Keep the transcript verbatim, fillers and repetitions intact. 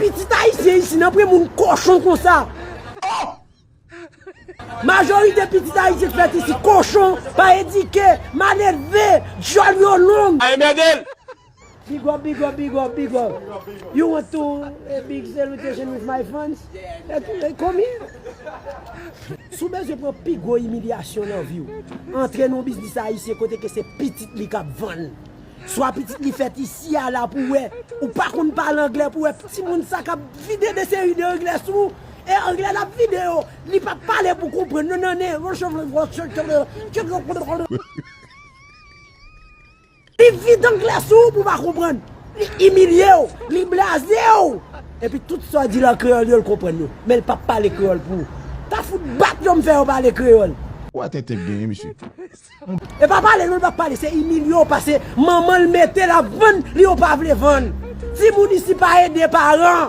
Pitit ayisyen isi nan pran moun kochon konsa. Majorite pitit ayisyen k fèt isi kochon, pa edike, mal elve, dyòl yo long. Ay mèdel. Big up, big up, big up, big up. You want to a big salutation with my fans? Eh, eh, come here. Si w bezwen pran pi gwo imilyasyon nan vi w, antre nan yon biznis ayisyen kote ke se pitit li k ap vann. Swa pitit li fèt isi a la pou wè, ou pa konn pale anglè pou wè timoun sa k ap vide de seri de anglè sou ou, e anglè l ap vide yo, li p ap pale pou konprann, non, non, non. Li vide anglè sou ou pou w pa konprann. Li imilye w, li blaze w. Epi tout sa w di l an kreyòl yo, l konprann yo. Men l p ap pale kreyòl pou ou. Ta fout bat yo m fè yo pale kreyòl. Ou wè tenten k genyen, mesye. E pa pale non, l p ap pale, se imilye w, paske manman l mete l ap vann, li yo pa vle vann. Timoun isi pa ede paran.